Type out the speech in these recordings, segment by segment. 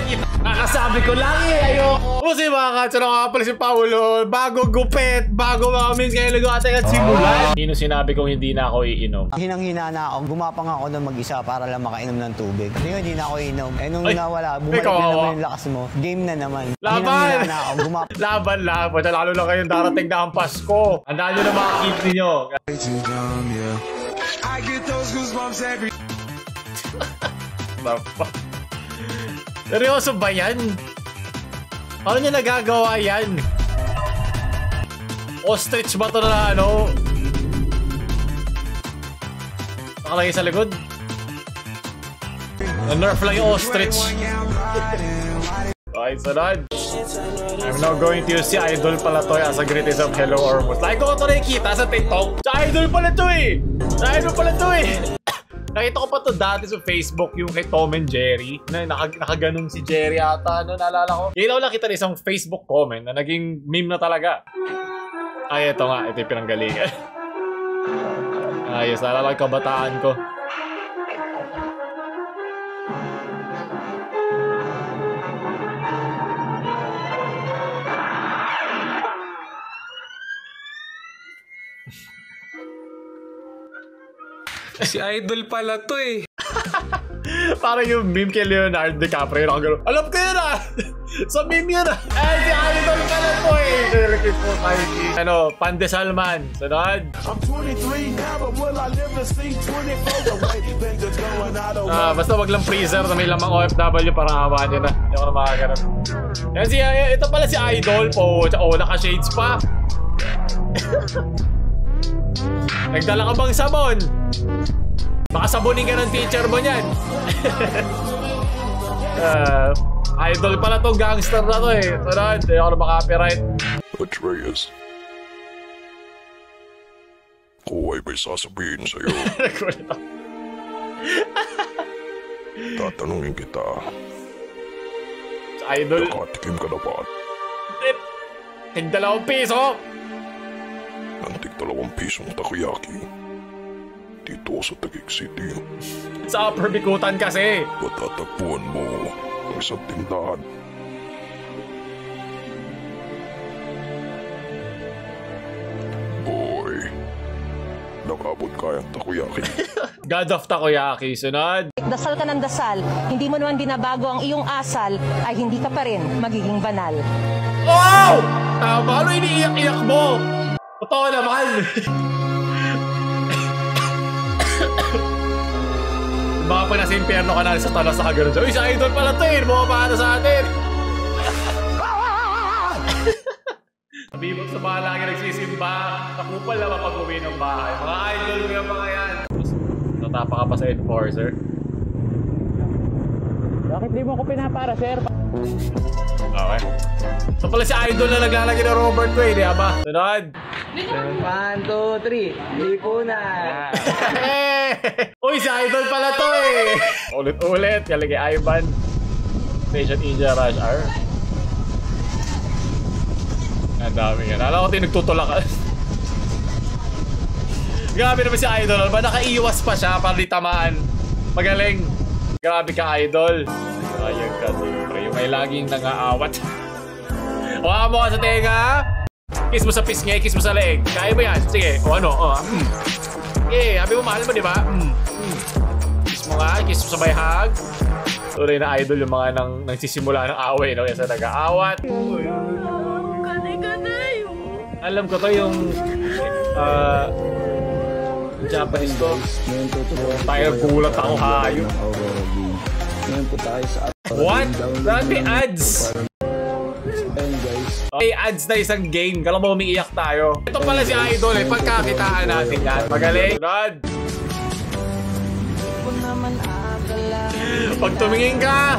nakikita. Kakasabi ko lang ayoko. Kasi mga katsura nga pala si Paolo. Bago gupit, bago mga memes kayo nag-ating at simulan. Sino sinabi kong hindi na ako iinom? Hinang-hina na ako. Gumapang ako ng mag-isa para lang makainom ng tubig. Hindi na ako iinom. Eh nung nawala, bumalik na naman yung lakas mo. Game na naman. Laban! Hinang-hina na ako. Laban lang. Lalo lang kayong darating na ang Pasko. Handaan nyo na mga kids ninyo. I get those goosebumps every... Seryoso ba yan? Paano niya nagagawa yan? Ostrich ba ito na ano? Nakalagay sa likod? Na-nerf lang yung ostrich. Okay, sunod. I'm now going to use si Idol pala to as a greetings of hello or most. Like ko ito nakikita sa TikTok. Sa Idol pala to eh! Sa Idol pala to eh! Nakita ko pa to dati sa Facebook yung kay Tom and Jerry. Nakaganong si Jerry ata. Ano, naalala ko? Kailan ko nakita na isang Facebook comment na naging meme na talaga. Ay, ito nga. Ito yung pinanggalingan. Ayos, naalala ko kabataan ko. Si Idol pala to eh. Parang yung meme kay Leonardo DiCaprio. Nakagano. Alam ko yun ah! Sa meme yun ah! Ay, si Idol pala to eh! Ano, pandesal man. Sunod. I'm 23 now, but will I live to see 24 away? Fingers going out of Basta wag lang freezer na may lamang OFW para awan yun na. Hindi ako na makaganon. Kasi ito pala si Idol po. Naka-shades pa. Nagdala ka bang sabon? Baka sabunin ka ng teacher mo niyan. Idol pala tong gangster na to eh. Sunod, hindi ako na makapiright. Atreus, ako ay may sasabihin sa'yo. Tatanungin kita. Sa Idol. Nakatikim ka na ba? Tig-2 piso. Nantig 2 pisong takoyaki dito sa Taguig City. Sa Upper Bikutan kasi. Matatagpuan mo ang isang tindahan. Boy, nakabot kayang takoyaki. God of Takoyaki. Sunod. Dasal ka ng dasal, hindi mo naman binabago ang iyong asal, ay hindi ka pa rin magiging banal. Oh! Tama, ano iniiyak-iyak mo? Totoo naman. Baka pag nasa impyerno ka na sa talas na kagano'n siya. Uy, sa Idol pala to eh. Bumapata sa atin. Bibot sa mga lagi nagsisimba. Nakupal naman pag-uwi ng bahay. Mga Idol nga mga yan. Natapa ka pa sa enforcer. Bakit di mo ko pinapara, sir? Okay. So pala si Idol na naglalagay ng Robert ko eh, di ba? Sunod! 1, 2, 3, hindi po na. Uy, si Idol pala to eh! Ulit-ulit, kalagay Ivan. Station India Rush Hour. Ang dami yan. Alam ko tayo nagtutulakan. Grabe naman si Idol. Ba nakaiwas pa siya para di tamaan. Magaling. Grabe ka, Idol. Ayun ka, siyempre. Yung may laging nangaawat. Hawakan mo ka sa tenga. Kiss mo sa pisngi, kiss mo sa leeg. Kaya mo yan. Sige. O ano? Okay, habi mo mahal mo, di ba? Kiss mo nga. Kiss mo sa bayhag. Tuloy na Idol yung mga nagsisimula ng away. No? Kaya sa nag-aawat. Alam ko to yung Japanese to. Tayo gulat ako hayop. What? Dami ads. Okay, ads na isang game. Kala mo umiiyak tayo. Ito pala si Idol eh. Pagkakitaan natin yan. Magaling. Sunod. Pag tumingin ka,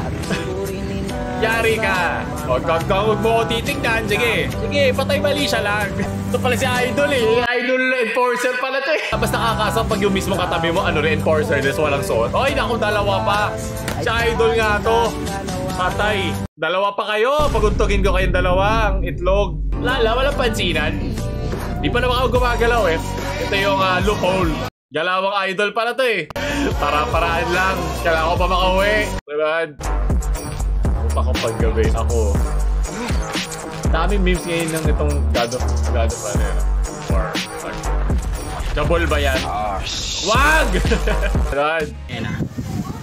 yari ka. Huwag mo ko titignan. Sige. Sige, patay mali siya lang. Ito pala si Idol eh. Idol enforcer pala to eh. Tapos nakakasap pag yung mismo katabi mo, ano rin, enforcer. Des walang suot. Oy, naku, dalawa pa. Si Idol nga to. Patay. Dalawa pa kayo. Paguntugin ko kayong dalawang itlog. Walang pansinan. Di pa naman ako gumagalaw eh. Ito yung loophole. Galawang Idol pala to eh. Para-paraan lang. Kailangan ko pa makauwi. Diba? ako paggabi. Ako. Daming memes ngayon ng itong God of War. Kabol ba yan? Wag! Rod. Ayan na.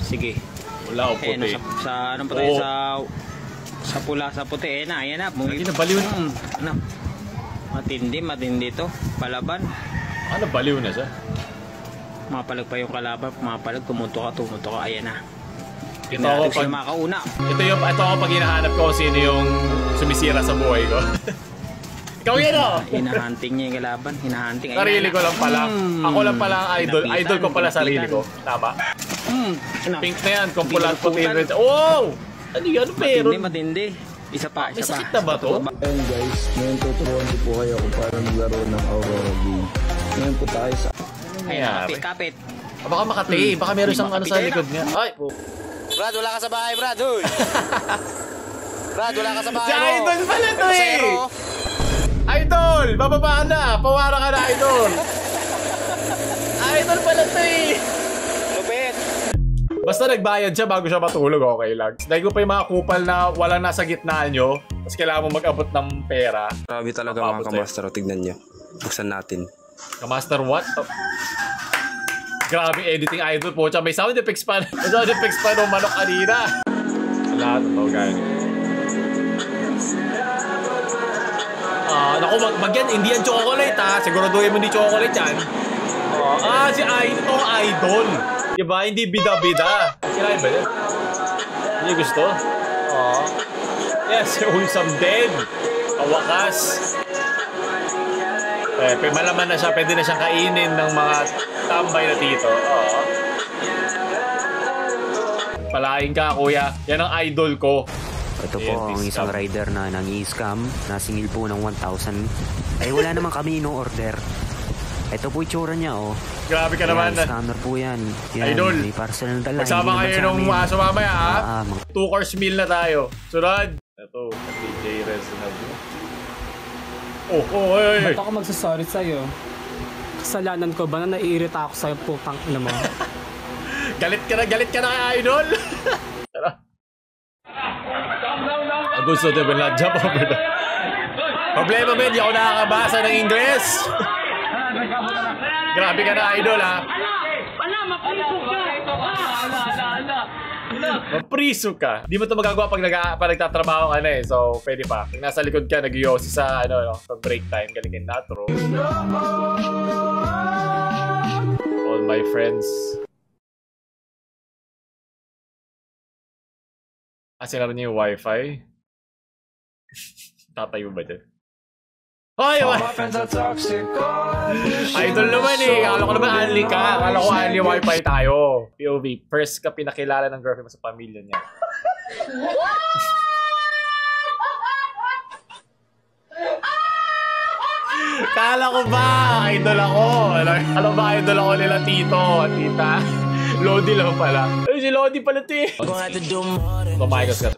Sige. Wala o puti. Sa ano pa tayo? Sa pula, sa puti. Ayan na. Lagi na baliw na. Ano? Matindi to. Palaban. Ano baliw na siya? Mapalag pa yung kalaban. Mapalag. Tumuto ka. Ayan na. Ito ako pag makauna. Ito ako pag hinahanap ko sino yung sumisira sa buhay ko. Ikaw yan o! Hinahunting niya yung kalaban. Hinahunting. Sarili ko lang pala. Ako lang pala ang idol. Idol ko pala sarili ko. Tama? Pink na yan. Kumpulat puti. Wow! Ano yan? Meron? Matindi. Isa pa. May sakit na ba to? Ayun guys, ngayon tuturuan ko po kayo kung paano maglaro ng Aurora game. Ngayon po tayo sa... Ayan. Kapit. Baka makati. Baka meron siyang ano sa likod niya. Ay! Brad, wala ka sa bahay, Brad. Uy! Brad, wala ka sa bahay mo. Si Idol pala to eh! Idol! Bababa na! Pawara ka na, Idol! Idol pala to eh! Lupit! Basta nagbayad siya bago siya matulog, okay lang. Dahil ko pa yung mga kupal na walang nasa gitna nyo, tapos kailangan mo mag-abot ng pera. Grabe talaga mga kamaster. Tignan nyo. Buksan natin. Kamaster what? Grabe editing, Idol po. May sound effects pa. May sound effects pa nung manok kanina. Lahat ito, guys. Naku, magyan, hindi yan chocolate ha. Siguraduhin mo hindi chocolate yan. Si Idol. Diba? Hindi bida-bida. Kinain ba yan? Hindi gusto? Yes, wholesome din. Kawakas. Malaman na siya, pwede na siyang kainin ng mga tambay na tito. Palain ka, kuya. Yan ang idol ko. Ito po ang isang rider na nangi-scam. Nasingil po ng 1,000. Ay, wala naman kami no-order. Ito po itsura niya, oh. Grabe ka naman. Scammer po yan. Idol. May parcel na dala. Magsama kayo nung aso mamaya, ha? 2-course meal na tayo. Sunod. Ito, DJ Reznab. Ba't ako magsasorry sa'yo? Kasalanan ko ba na naiirita ako sa'yo, putang ina mo? Galit ka na kay Idol. Gusto de Beladja po. Problema ba, hindi ako nakakabasa ng Ingles. Grabe ka na, Idol, ha? Mapriso ka. Di mo ito magagawa pag nagtatrabaho ka na eh. So, pwede pa. Pag nasa likod ka, nag-yosi sa, sa break time, galing natro. All my friends. Sinara niyo yung wifi? Tatayo ba dyan? Hoy! Idol naman eh. Akala ko naman only ka. Akala ko only wifi tayo. POV. First ka pinakilala ng girlfriend mo sa pamilya niya. Kala ko ba idol ako? Alam ba idol ako nila tito at tita? Lodi lang pala. Ay, si Lodi pala ito eh.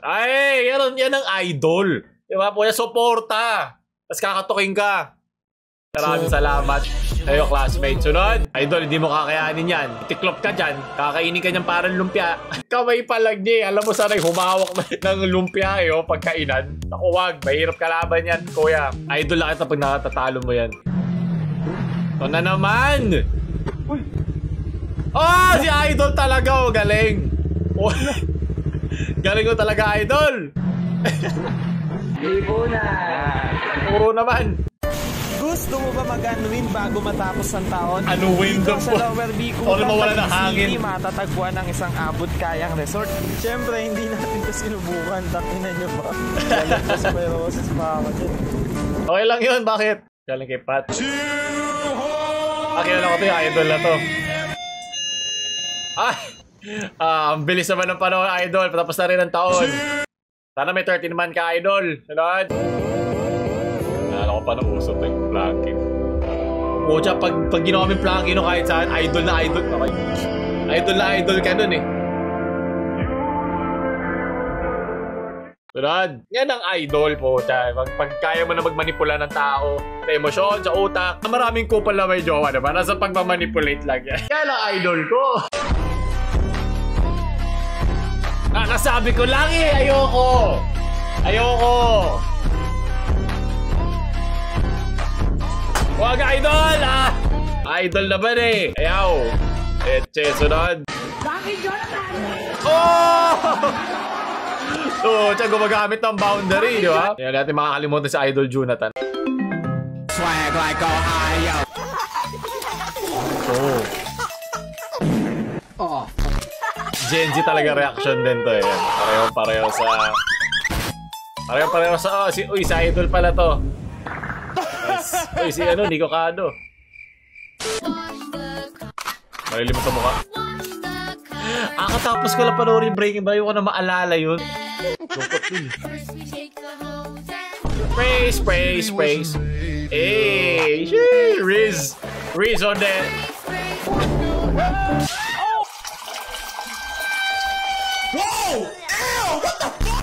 Ay, yan ang idol. Diba po? Yan, suporta. Tapos kakatukin ka. Maraming salamat sa'yo, classmate. Sunod. Idol, hindi mo kakayanin yan. Tiklop ka dyan. Kakainin ka dyan parang lumpia. Kamay palag niya. Alam mo sana'y humawak ng lumpia eh, pagkainan. Naku, wag. Mahirap kalaban yan, kuya. Idol lang ito pag nakatatalo mo yan. Ito na naman. Uy. Si Idol talaga, galing. Galing ko talaga, Idol. Libo na. Puro naman. Gusto mo ba mag-unwind bago matapos ang taon? Unwind dito sa Lower Bicol, mawala ng hangin. matatagpuan ng isang abot-kayang resort. Siyempre, hindi natin ito sinubukan. Takinan nyo ba? Leptospirosis pa ako dyan. Okay lang yun, bakit? Galing kay Pat. Kilala ko ito yung idol na to. Ang bilis naman ng panahon, idol. Patapos na rin ang taon. Sana may 13 man ka, idol. Sunod. Nalala ko pa ng usap na yung planking. Pucha, pag ginawa kami planking no, kahit saan, idol na idol. Okay. Idol na idol ka nun eh. Sunod. Yan ang idol, pucha. Pag kaya mo na magmanipula ng tao, sa emosyon, sa utak, maraming kupal na may jowa, diba? Nasa pagmamanipulate lang yan. Kaya lang idol ko. Kakasabi ko lang eh, ayoko! Ayoko! Huwag idol! Ah! Idol naman eh! Ayaw! Eche, sunod! Oh! So, siya gumagamit ng boundary, di ba? Kaya natin makakalimutan si Idol Jonathan. Swag like Ohio! Oh. Gen Z talaga reaction din to eh. Pareho sa... Uy, si Idol pala to. Uy, si Nico Cado. Marilim mo sa mukha. Katapos ko lang panoorin Breaking Bad, ko na maalala yun. Lungkot yun. Praise. Hey, Riz on that. Whoa! Ew! What the fuck?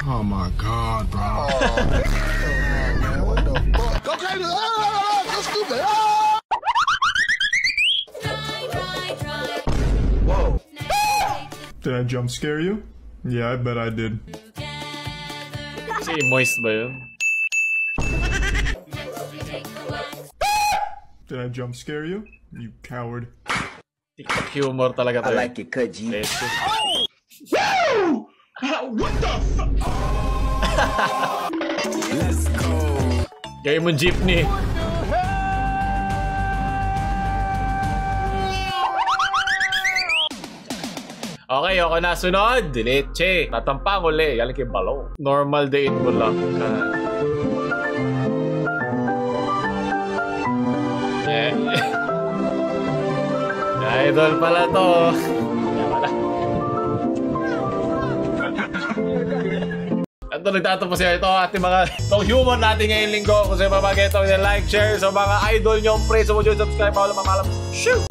Oh my God, bro. What the fuck? Okay, so stupid. Whoa. Did I jump scare you? Yeah, I bet I did. Si moist ba yun? Did I jump scare you? You coward. TikTok humor talaga tayo. I like it, cut G. Woo! What the fuck? Let's go. Gaya mong jeepney. Okay, ako na sunod. Leche. Tatampang uli. Galing kay Balo. Normal day in Bulacan. Idol pala to. Ito, nagtatapos siya. Ito ating mga humor natin ngayong linggo. Kung sa'yo mabagay ito, like, share sa mga idol nyo. Praise mo dyan, subscribe, mawala mamalam. Shoot!